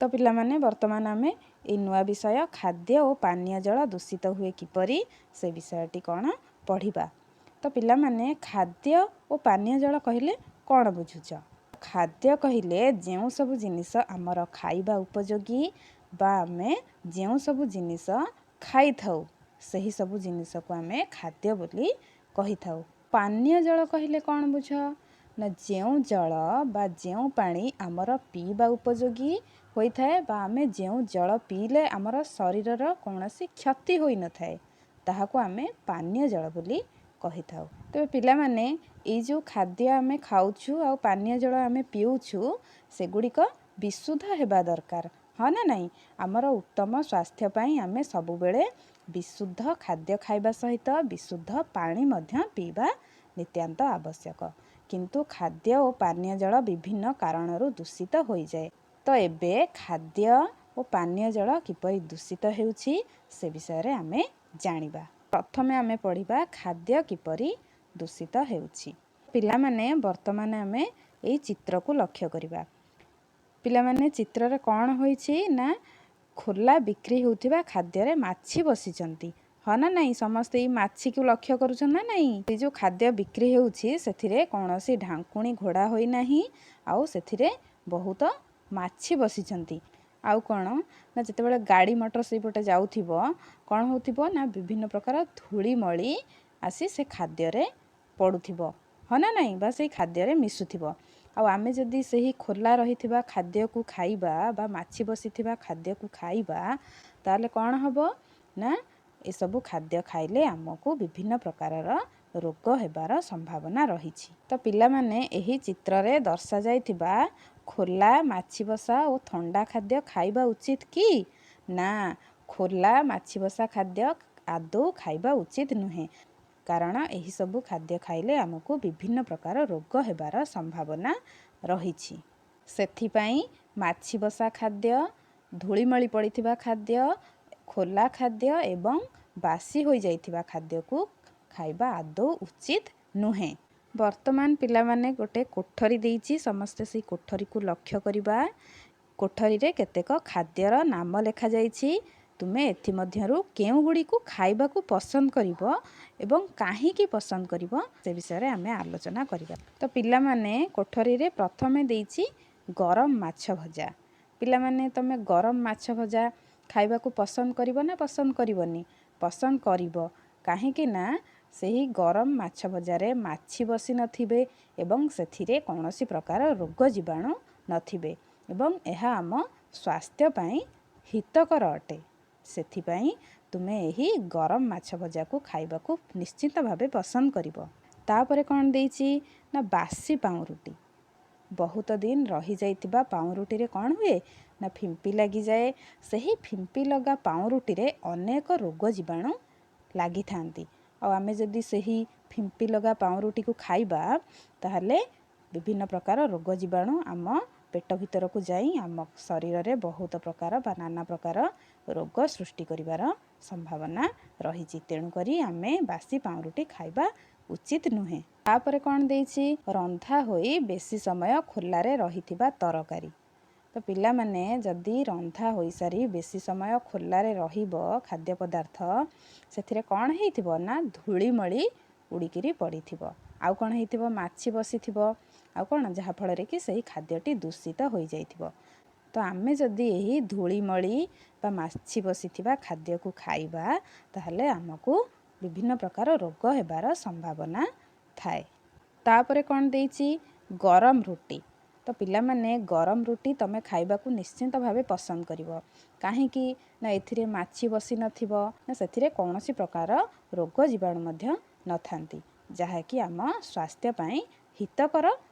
ତ ପିଲାମାନେ, ବର୍ତ୍ତମାନ ଆମେ ଏଇ ନୂଆ ବିଷୟ ଖାଦ୍ୟ ଓ ପାନୀୟ ଜଳ ଦୂଷିତ ହୁଏ କିପରି, ସେ ବିଷୟଟି କ'ଣ ପଢ଼ିବା। ତ ପିଲାମାନେ, ଖାଦ୍ୟ ଓ ପାନୀୟ ଜଳ କହିଲେ କ'ଣ ବୁଝୁଛ? ଖାଦ୍ୟ କହିଲେ ଯେଉଁ ସବୁ ଜିନିଷ ଆମର ଖାଇବା ଉପଯୋଗୀ ବା ଆମେ ଯେଉଁ ସବୁ ଜିନିଷ ଖାଇଥାଉ, ସେହି ସବୁ ଜିନିଷକୁ ଆମେ ଖାଦ୍ୟ ବୋଲି କହିଥାଉ। ପାନୀୟ ଜଳ କହିଲେ କ'ଣ ବୁଝ ନା, ଯେଉଁ ଜଳ ବା ଯେଉଁ ପାଣି ଆମର ପିଇବା ଉପଯୋଗୀ ହୋଇଥାଏ ବା ଆମେ ଯେଉଁ ଜଳ ପିଇଲେ ଆମର ଶରୀରର କୌଣସି କ୍ଷତି ହୋଇନଥାଏ, ତାହାକୁ ଆମେ ପାନୀୟ ଜଳ ବୋଲି କହିଥାଉ। ତେବେ ପିଲାମାନେ, ଏଇ ଯେଉଁ ଖାଦ୍ୟ ଆମେ ଖାଉଛୁ ଆଉ ପାନୀୟ ଜଳ ଆମେ ପିଉଛୁ, ସେଗୁଡ଼ିକ ବିଶୁଦ୍ଧ ହେବା ଦରକାର, ହଁ ନା ନାହିଁ? ଆମର ଉତ୍ତମ ସ୍ୱାସ୍ଥ୍ୟ ପାଇଁ ଆମେ ସବୁବେଳେ ବିଶୁଦ୍ଧ ଖାଦ୍ୟ ଖାଇବା ସହିତ ବିଶୁଦ୍ଧ ପାଣି ମଧ୍ୟ ପିଇବା ନିତ୍ୟାନ୍ତ ଆବଶ୍ୟକ। କିନ୍ତୁ ଖାଦ୍ୟ ଓ ପାନୀୟ ଜଳ ବିଭିନ୍ନ କାରଣରୁ ଦୂଷିତ ହୋଇଯାଏ। ତ ଏବେ ଖାଦ୍ୟ ଓ ପାନୀୟ ଜଳ କିପରି ଦୂଷିତ ହେଉଛି, ସେ ବିଷୟରେ ଆମେ ଜାଣିବା। ପ୍ରଥମେ ଆମେ ପଢ଼ିବା ଖାଦ୍ୟ କିପରି ଦୂଷିତ ହେଉଛି। ପିଲାମାନେ, ବର୍ତ୍ତମାନ ଆମେ ଏଇ ଚିତ୍ରକୁ ଲକ୍ଷ୍ୟ କରିବା। ପିଲାମାନେ, ଚିତ୍ରରେ କ'ଣ ହୋଇଛି ନା, ଖୋଲା ବିକ୍ରି ହେଉଥିବା ଖାଦ୍ୟରେ ମାଛି ବସିଛନ୍ତି, ହଁ ନା ନାହିଁ? ସମସ୍ତେ ଏଇ ମାଛିକୁ ଲକ୍ଷ୍ୟ କରୁଛନ୍ତି ନା ନାହିଁ? ଏଇ ଯେଉଁ ଖାଦ୍ୟ ବିକ୍ରି ହେଉଛି, ସେଥିରେ କୌଣସି ଢାଙ୍କୁଣୀ ଘୋଡ଼ା ହୋଇନାହିଁ ଆଉ ସେଥିରେ ବହୁତ ମାଛି ବସିଛନ୍ତି। ଆଉ କ'ଣ ନା, ଯେତେବେଳେ ଗାଡ଼ି ମଟର ସେଇପଟେ ଯାଉଥିବ, କ'ଣ ହେଉଥିବ ନା, ବିଭିନ୍ନ ପ୍ରକାର ଧୂଳିମଳି ଆସି ସେ ଖାଦ୍ୟରେ ପଡ଼ୁଥିବ, ହଁ ନା ନାହିଁ? ବା ସେଇ ଖାଦ୍ୟରେ ମିଶୁଥିବ। ଆଉ ଆମେ ଯଦି ସେହି ଖୋଲା ରହିଥିବା ଖାଦ୍ୟକୁ ଖାଇବା ବା ମାଛି ବସିଥିବା ଖାଦ୍ୟକୁ ଖାଇବା, ତାହେଲେ କ'ଣ ହେବ ନା, ଏସବୁ ଖାଦ୍ୟ ଖାଇଲେ ଆମକୁ ବିଭିନ୍ନ ପ୍ରକାରର ରୋଗ ହେବାର ସମ୍ଭାବନା ରହିଛି। ତ ପିଲାମାନେ, ଏହି ଚିତ୍ରରେ ଦର୍ଶାଯାଇଥିବା ଖୋଲା ମାଛି ବସା ଓ ଥଣ୍ଡା ଖାଦ୍ୟ ଖାଇବା ଉଚିତ କି ନା? ଖୋଲା ମାଛି ବସା ଖାଦ୍ୟ ଆଦୌ ଖାଇବା ଉଚିତ ନୁହେଁ, କାରଣ ଏହିସବୁ ଖାଦ୍ୟ ଖାଇଲେ ଆମକୁ ବିଭିନ୍ନ ପ୍ରକାର ରୋଗ ହେବାର ସମ୍ଭାବନା ରହିଛି। ସେଥିପାଇଁ ମାଛି ବସା ଖାଦ୍ୟ, ଧୂଳିମଳି ପଡ଼ିଥିବା ଖାଦ୍ୟ, ଖୋଲା ଖାଦ୍ୟ ଏବଂ ବାସି ହୋଇଯାଇଥିବା ଖାଦ୍ୟକୁ ଖାଇବା ଆଦୌ ଉଚିତ ନୁହେଁ। ବର୍ତ୍ତମାନ ପିଲାମାନେ, ଗୋଟେ କୋଠରୀ ଦେଇଛି, ସମସ୍ତେ ସେଇ କୋଠରୀକୁ ଲକ୍ଷ୍ୟ କରିବା। କୋଠରୀରେ କେତେକ ଖାଦ୍ୟର ନାମ ଲେଖାଯାଇଛି। ତୁମେ ଏଥିମଧ୍ୟରୁ କେଉଁ ଗୁଡ଼ିକୁ ଖାଇବାକୁ ପସନ୍ଦ କରିବ ଏବଂ କାହିଁକି ପସନ୍ଦ କରିବ, ସେ ବିଷୟରେ ଆମେ ଆଲୋଚନା କରିବା। ତ ପିଲାମାନେ, କୋଠରୀରେ ପ୍ରଥମେ ଦେଇଛି ଗରମ ମାଛ ଭଜା। ପିଲାମାନେ, ତୁମେ ଗରମ ମାଛ ଭଜା ଖାଇବାକୁ ପସନ୍ଦ କରିବ ନା ପସନ୍ଦ କରିବନି? ପସନ୍ଦ କରିବ। କାହିଁକି ନା, ସେହି ଗରମ ମାଛ ଭଜାରେ ମାଛି ବସି ନଥିବେ ଏବଂ ସେଥିରେ କୌଣସି ପ୍ରକାର ରୋଗ ଜୀବାଣୁ ନଥିବେ ଏବଂ ଏହା ଆମ ସ୍ୱାସ୍ଥ୍ୟ ପାଇଁ ହିତକର ଅଟେ। ସେଥିପାଇଁ ତୁମେ ଏହି ଗରମ ମାଛ ଭଜାକୁ ଖାଇବାକୁ ନିଶ୍ଚିତ ଭାବେ ପସନ୍ଦ କରିବ। ତାପରେ କ'ଣ ଦେଇଛି ନା, ବାସି ପାଉଁରୁଟି। ବହୁତ ଦିନ ରହିଯାଇଥିବା ପାଉଁରୁଟିରେ କ'ଣ ହୁଏ ନା, ଫିମ୍ପି ଲାଗିଯାଏ। ସେହି ଫିମ୍ପି ଲଗା ପାଉଁରୁଟିରେ ଅନେକ ରୋଗ ଜୀବାଣୁ ଲାଗିଥାନ୍ତି। ଆଉ ଆମେ ଯଦି ସେହି ଫିମ୍ପି ଲଗା ପାଉଁରୁଟିକୁ ଖାଇବା, ତାହେଲେ ବିଭିନ୍ନ ପ୍ରକାର ରୋଗ ଜୀବାଣୁ ଆମ ପେଟ ଭିତରକୁ ଯାଇ ଆମ ଶରୀରରେ ବହୁତ ପ୍ରକାର ବା ନାନା ପ୍ରକାର ରୋଗ ସୃଷ୍ଟି କରିବାର ସମ୍ଭାବନା ରହିଛି। ତେଣୁକରି ଆମେ ବାସି ପାଉଁରୁଟି ଖାଇବା ଉଚିତ ନୁହେଁ। ତାପରେ କ'ଣ ଦେଇଛି? ରନ୍ଧା ହୋଇ ବେଶୀ ସମୟ ଖୋଲାରେ ରହିଥିବା ତରକାରୀ। ତ ପିଲାମାନେ, ଯଦି ରନ୍ଧା ହୋଇସାରି ବେଶୀ ସମୟ ଖୋଲାରେ ରହିବ ଖାଦ୍ୟ ପଦାର୍ଥ, ସେଥିରେ କ'ଣ ହେଇଥିବ ନା, ଧୂଳିମଳି ଉଡ଼ିକିରି ପଡ଼ିଥିବ। ଆଉ କ'ଣ ହେଇଥିବ? ମାଛି ବସିଥିବ। ଆଉ କ'ଣ? ଯାହାଫଳରେ କି ସେହି ଖାଦ୍ୟଟି ଦୂଷିତ ହୋଇଯାଇଥିବ। ତ ଆମେ ଯଦି ଏହି ଧୂଳିମଳି ବା ମାଛି ବସିଥିବା ଖାଦ୍ୟକୁ ଖାଇବା, ତାହେଲେ ଆମକୁ ବିଭିନ୍ନ ପ୍ରକାର ରୋଗ ହେବାର ସମ୍ଭାବନା ଥାଏ। ତାପରେ କ'ଣ ଦେଇଛି? ଗରମ ରୁଟି। ତ ପିଲାମାନେ, ଗରମ ରୁଟି ତୁମେ ଖାଇବାକୁ ନିଶ୍ଚିନ୍ତ ଭାବେ ପସନ୍ଦ କରିବ। କାହିଁକି ନା, ଏଥିରେ ମାଛି ବସି ନଥିବ ନା ସେଥିରେ କୌଣସି ପ୍ରକାର ରୋଗ ଜୀବାଣୁ ମଧ୍ୟ ନଥାନ୍ତି, ଯାହାକି ଆମ ସ୍ୱାସ୍ଥ୍ୟ ପାଇଁ ହିତକର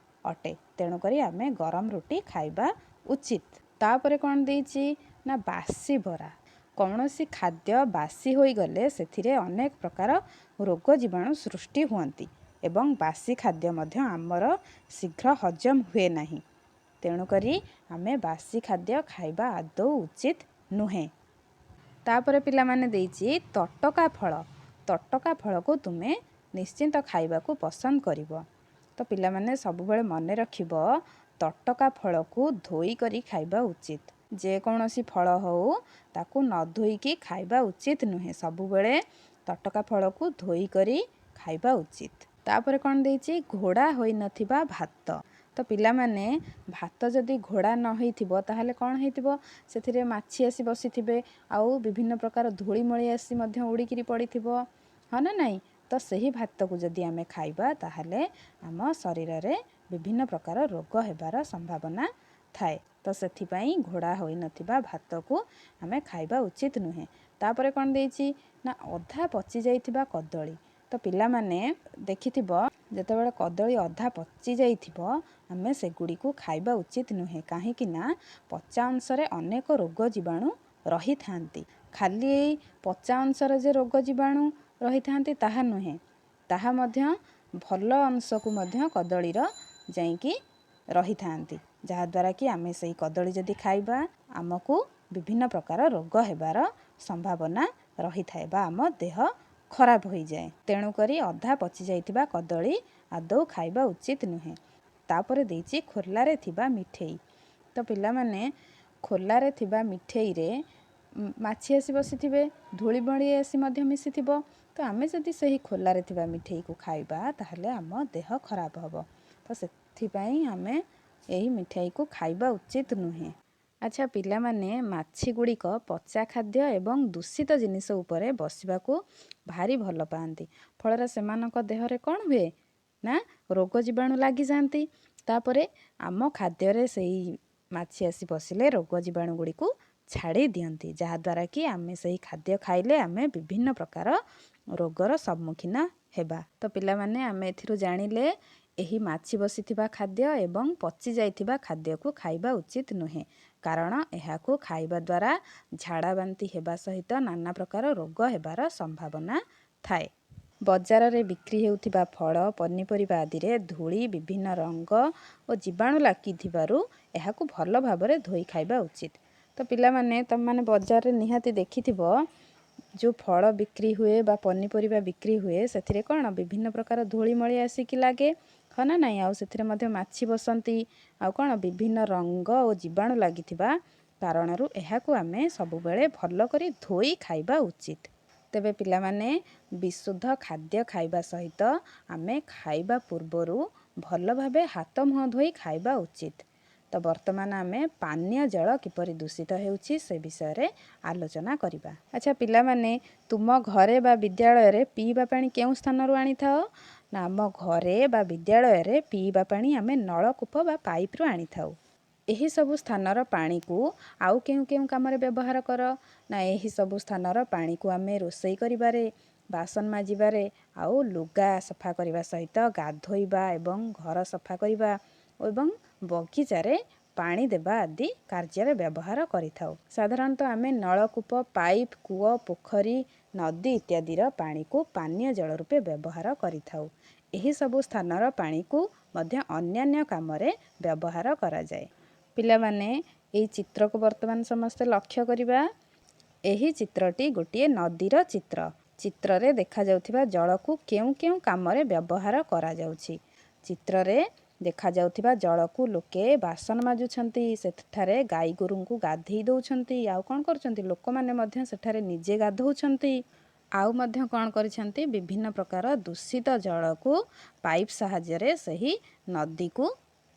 ଅଟେ। ତେଣୁକରି ଆମେ ଗରମ ରୁଟି ଖାଇବା ଉଚିତ। ତାପରେ କ'ଣ ଦେଇଛି ନା, ବାସି ବରା। କୌଣସି ଖାଦ୍ୟ ବାସି ହୋଇଗଲେ ସେଥିରେ ଅନେକ ପ୍ରକାର ରୋଗ ଜୀବାଣୁ ସୃଷ୍ଟି ହୁଅନ୍ତି ଏବଂ ବାସି ଖାଦ୍ୟ ମଧ୍ୟ ଆମର ଶୀଘ୍ର ହଜମ ହୁଏ ନାହିଁ। ତେଣୁକରି ଆମେ ବାସି ଖାଦ୍ୟ ଖାଇବା ଆଦୌ ଉଚିତ ନୁହେଁ। ତାପରେ ପିଲାମାନେ, ଦେଇଛି ତଟକା ଫଳ। ତଟକା ଫଳକୁ ତୁମେ ନିଶ୍ଚିନ୍ତ ଖାଇବାକୁ ପସନ୍ଦ କରିବ। ତ ପିଲାମାନେ, ସବୁବେଳେ ମନେ ରଖିବ, ତଟକା ଫଳକୁ ଧୋଇକରି ଖାଇବା ଉଚିତ। ଯେକୌଣସି ଫଳ ହେଉ, ତାକୁ ନ ଧୋଇକି ଖାଇବା ଉଚିତ ନୁହେଁ। ସବୁବେଳେ ତଟକା ଫଳକୁ ଧୋଇକରି ଖାଇବା ଉଚିତ। ତାପରେ କ'ଣ ଦେଇଛି? ଘୋଡ଼ା ହୋଇନଥିବା ଭାତ। ତ ପିଲାମାନେ, ଭାତ ଯଦି ଘୋଡ଼ା ନ ହେଇଥିବ ତାହେଲେ କ'ଣ ହେଇଥିବ? ସେଥିରେ ମାଛି ଆସି ବସିଥିବେ ଆଉ ବିଭିନ୍ନ ପ୍ରକାର ଧୂଳିମଳି ଆସି ମଧ୍ୟ ଉଡ଼ିକିରି ପଡ଼ିଥିବ, ହଁ ନା ନାହିଁ? ତ ସେହି ଭାତକୁ ଯଦି ଆମେ ଖାଇବା ତାହେଲେ ଆମ ଶରୀରରେ ବିଭିନ୍ନ ପ୍ରକାର ରୋଗ ହେବାର ସମ୍ଭାବନା ଥାଏ। ତ ସେଥିପାଇଁ ଘୋଡ଼ା ହୋଇନଥିବା ଭାତକୁ ଆମେ ଖାଇବା ଉଚିତ ନୁହେଁ। ତାପରେ କ'ଣ ଦେଇଛି ନା ଅଧା ପଚି ଯାଇଥିବା କଦଳୀ। ତ ପିଲାମାନେ, ଦେଖିଥିବ ଯେତେବେଳେ କଦଳୀ ଅଧା ପଚି ଯାଇଥିବ, ଆମେ ସେଗୁଡ଼ିକୁ ଖାଇବା ଉଚିତ ନୁହେଁ। କାହିଁକି ନା ପଚା ଅଂଶରେ ଅନେକ ରୋଗ ଜୀବାଣୁ ରହିଥାନ୍ତି। ଖାଲି ଏଇ ପଚା ଅଂଶରେ ଯେ ରୋଗ ଜୀବାଣୁ ରହିଥାନ୍ତି ତାହା ନୁହେଁ, ତାହା ମଧ୍ୟ ଭଲ ଅଂଶକୁ ମଧ୍ୟ କଦଳୀର ଯାଇକି ରହିଥାନ୍ତି, ଯାହାଦ୍ୱାରା କି ଆମେ ସେଇ କଦଳୀ ଯଦି ଖାଇବା ଆମକୁ ବିଭିନ୍ନ ପ୍ରକାର ରୋଗ ହେବାର ସମ୍ଭାବନା ରହିଥାଏ ବା ଆମ ଦେହ ଖରାପ ହୋଇଯାଏ। ତେଣୁକରି ଅଧା ପଚି ଯାଇଥିବା କଦଳୀ ଆଦୌ ଖାଇବା ଉଚିତ ନୁହେଁ। ତାପରେ ଦେଇଛି ଖୋଲାରେ ଥିବା ମିଠେଇ। ତ ପିଲାମାନେ, ଖୋଲାରେ ଥିବା ମିଠେଇରେ ମାଛି ଆସି ବସିଥିବେ, ଧୂଳି ମଳି ଆସି ମଧ୍ୟ ମିଶିଥିବ। ତ ଆମେ ଯଦି ସେହି ଖୋଲାରେ ଥିବା ମିଠେଇକୁ ଖାଇବା ତାହେଲେ ଆମ ଦେହ ଖରାପ ହେବ। ତ ସେଥିପାଇଁ ଆମେ ଏହି ମିଠାଇକୁ ଖାଇବା ଉଚିତ ନୁହେଁ। ଆଚ୍ଛା ପିଲାମାନେ, ମାଛି ଗୁଡ଼ିକ ପଚା ଖାଦ୍ୟ ଏବଂ ଦୂଷିତ ଜିନିଷ ଉପରେ ବସିବାକୁ ଭାରି ଭଲ ପାଆନ୍ତି। ଫଳରେ ସେମାନଙ୍କ ଦେହରେ କ'ଣ ହୁଏ ନା ରୋଗ ଜୀବାଣୁ ଲାଗିଯାଆନ୍ତି। ତାପରେ ଆମ ଖାଦ୍ୟରେ ସେଇ ମାଛି ଆସି ବସିଲେ ରୋଗ ଜୀବାଣୁ ଗୁଡ଼ିକୁ ଛାଡ଼ି ଦିଅନ୍ତି, ଯାହାଦ୍ୱାରା କି ଆମେ ସେହି ଖାଦ୍ୟ ଖାଇଲେ ଆମେ ବିଭିନ୍ନ ପ୍ରକାର ରୋଗର ସମ୍ମୁଖୀନ ହେବା। ତ ପିଲାମାନେ, ଆମେ ଏଥିରୁ ଜାଣିଲେ ଏହି ମାଛି ବସିଥିବା ଖାଦ୍ୟ ଏବଂ ପଚି ଯାଇଥିବା ଖାଦ୍ୟକୁ ଖାଇବା ଉଚିତ ନୁହେଁ, କାରଣ ଏହାକୁ ଖାଇବା ଦ୍ୱାରା ଝାଡ଼ା ବାନ୍ତି ହେବା ସହିତ ନାନା ପ୍ରକାର ରୋଗ ହେବାର ସମ୍ଭାବନା ଥାଏ। ବଜାରରେ ବିକ୍ରି ହେଉଥିବା ଫଳ, ପନିପରିବା ଆଦିରେ ଧୂଳି, ବିଭିନ୍ନ ରଙ୍ଗ ଓ ଜୀବାଣୁ ଲାଗିଥିବାରୁ ଏହାକୁ ଭଲ ଭାବରେ ଧୋଇ ଖାଇବା ଉଚିତ। ତ ପିଲାମାନେ, ତୁମେମାନେ ବଜାରରେ ନିହାତି ଦେଖିଥିବ, ଯେଉଁ ଫଳ ବିକ୍ରି ହୁଏ ବା ପନିପରିବା ବିକ୍ରି ହୁଏ, ସେଥିରେ କ'ଣ ବିଭିନ୍ନ ପ୍ରକାର ଧୂଳିମଳି ଆସିକି ଲାଗେ, ହଁ ନା ନାହିଁ? ଆଉ ସେଥିରେ ମଧ୍ୟ ମାଛି ବସନ୍ତି, ଆଉ କ'ଣ ବିଭିନ୍ନ ରଙ୍ଗ ଓ ଜୀବାଣୁ ଲାଗିଥିବା କାରଣରୁ ଏହାକୁ ଆମେ ସବୁବେଳେ ଭଲ କରି ଧୋଇ ଖାଇବା ଉଚିତ। ତେବେ ପିଲାମାନେ, ବିଶୁଦ୍ଧ ଖାଦ୍ୟ ଖାଇବା ସହିତ ଆମେ ଖାଇବା ପୂର୍ବରୁ ଭଲ ଭାବେ ହାତ ମୁହଁ ଧୋଇ ଖାଇବା ଉଚିତ। ତ ବର୍ତ୍ତମାନ ଆମେ ପାନୀୟ ଜଳ କିପରି ଦୂଷିତ ହେଉଛି ସେ ବିଷୟରେ ଆଲୋଚନା କରିବା। ଆଚ୍ଛା ପିଲାମାନେ, ତୁମ ଘରେ ବା ବିଦ୍ୟାଳୟରେ ପିଇବା ପାଣି କେଉଁ ସ୍ଥାନରୁ ଆଣିଥାଅ? ନା, ଆମ ଘରେ ବା ବିଦ୍ୟାଳୟରେ ପିଇବା ପାଣି ଆମେ ନଳକୂପ ବା ପାଇପ୍ରୁ ଆଣିଥାଉ। ଏହିସବୁ ସ୍ଥାନର ପାଣିକୁ ଆଉ କେଉଁ କେଉଁ କାମରେ ବ୍ୟବହାର କର? ନା, ଏହିସବୁ ସ୍ଥାନର ପାଣିକୁ ଆମେ ରୋଷେଇ କରିବାରେ, ବାସନ ମାଜିବାରେ ଆଉ ଲୁଗା ସଫା କରିବା ସହିତ ଗାଧୋଇବା ଏବଂ ଘର ସଫା କରିବା ଏବଂ ବଗିଚାରେ ପାଣି ଦେବା ଆଦି କାର୍ଯ୍ୟରେ ବ୍ୟବହାର କରିଥାଉ। ସାଧାରଣତଃ ଆମେ ନଳକୂପ, ପାଇପ୍, କୂଅ, ପୋଖରୀ, ନଦୀ ଇତ୍ୟାଦିର ପାଣିକୁ ପାନୀୟ ଜଳ ରୂପେ ବ୍ୟବହାର କରିଥାଉ। ଏହିସବୁ ସ୍ଥାନର ପାଣିକୁ ମଧ୍ୟ ଅନ୍ୟାନ୍ୟ କାମରେ ବ୍ୟବହାର କରାଯାଏ। ପିଲାମାନେ, ଏହି ଚିତ୍ରକୁ ବର୍ତ୍ତମାନ ସମସ୍ତେ ଲକ୍ଷ୍ୟ କରିବା। ଏହି ଚିତ୍ରଟି ଗୋଟିଏ ନଦୀର ଚିତ୍ର। ଚିତ୍ରରେ ଦେଖାଯାଉଥିବା ଜଳକୁ କେଉଁ କେଉଁ କାମରେ ବ୍ୟବହାର କରାଯାଉଛି? ଚିତ୍ରରେ ଦେଖାଯାଉଥିବା ଜଳକୁ ଲୋକେ ବାସନ ମାଜୁଛନ୍ତି, ସେଠାରେ ଗାଈ ଗୋରୁଙ୍କୁ ଗାଧେଇ ଦେଉଛନ୍ତି, ଆଉ କ'ଣ କରୁଛନ୍ତି? ଲୋକମାନେ ମଧ୍ୟ ସେଠାରେ ନିଜେ ଗାଧୋଉଛନ୍ତି। ଆଉ ମଧ୍ୟ କ'ଣ କରିଛନ୍ତି? ବିଭିନ୍ନ ପ୍ରକାର ଦୂଷିତ ଜଳକୁ ପାଇପ୍ ସାହାଯ୍ୟରେ ସେହି ନଦୀକୁ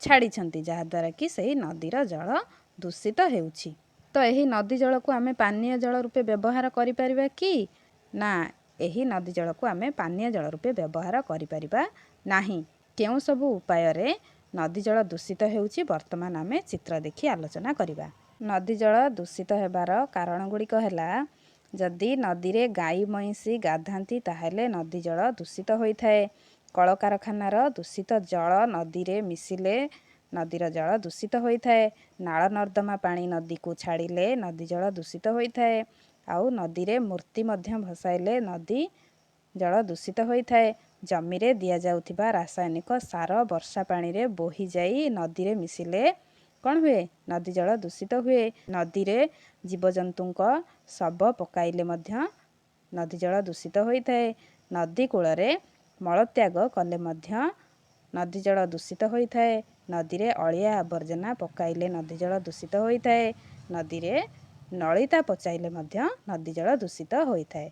ଛାଡ଼ିଛନ୍ତି, ଯାହାଦ୍ୱାରା କି ସେହି ନଦୀର ଜଳ ଦୂଷିତ ହେଉଛି। ତ ଏହି ନଦୀ ଜଳକୁ ଆମେ ପାନୀୟ ଜଳ ରୂପେ ବ୍ୟବହାର କରିପାରିବା କି? ନା, ଏହି ନଦୀ ଜଳକୁ ଆମେ ପାନୀୟ ଜଳ ରୂପେ ବ୍ୟବହାର କରିପାରିବା ନାହିଁ। କେଉଁ ସବୁ ଉପାୟରେ ନଦୀ ଜଳ ଦୂଷିତ ହେଉଛି, ବର୍ତ୍ତମାନ ଆମେ ଚିତ୍ର ଦେଖି ଆଲୋଚନା କରିବା। ନଦୀ ଜଳ ଦୂଷିତ ହେବାର କାରଣ ଗୁଡ଼ିକ ହେଲା, ଯଦି ନଦୀରେ ଗାଈ ମଇଁଷି ଗାଧାନ୍ତି ତାହେଲେ ନଦୀ ଜଳ ଦୂଷିତ ହୋଇଥାଏ। କଳକାରଖାନାର ଦୂଷିତ ଜଳ ନଦୀରେ ମିଶିଲେ ନଦୀର ଜଳ ଦୂଷିତ ହୋଇଥାଏ। ନାଳ ନର୍ଦ୍ଦମା ପାଣି ନଦୀକୁ ଛାଡ଼ିଲେ ନଦୀ ଜଳ ଦୂଷିତ ହୋଇଥାଏ। ଆଉ ନଦୀରେ ମୂର୍ତ୍ତି ମଧ୍ୟ ଭସାଇଲେ ନଦୀ ଜଳ ଦୂଷିତ ହୋଇଥାଏ। ଜମିରେ ଦିଆଯାଉଥିବା ରାସାୟନିକ ସାର ବର୍ଷା ପାଣିରେ ବୋହିଯାଇ ନଦୀରେ ମିଶିଲେ କ'ଣ ହୁଏ? ନଦୀ ଜଳ ଦୂଷିତ ହୁଏ। ନଦୀରେ ଜୀବଜନ୍ତୁଙ୍କ ଶବ ପକାଇଲେ ମଧ୍ୟ ନଦୀ ଜଳ ଦୂଷିତ ହୋଇଥାଏ। ନଦୀ କୂଳରେ ମଳତ୍ୟାଗ କଲେ ମଧ୍ୟ ନଦୀ ଜଳ ଦୂଷିତ ହୋଇଥାଏ। ନଦୀରେ ଅଳିଆ ଆବର୍ଜନା ପକାଇଲେ ନଦୀ ଜଳ ଦୂଷିତ ହୋଇଥାଏ। ନଦୀରେ ନଳିତା ପଚାଇଲେ ମଧ୍ୟ ନଦୀ ଜଳ ଦୂଷିତ ହୋଇଥାଏ।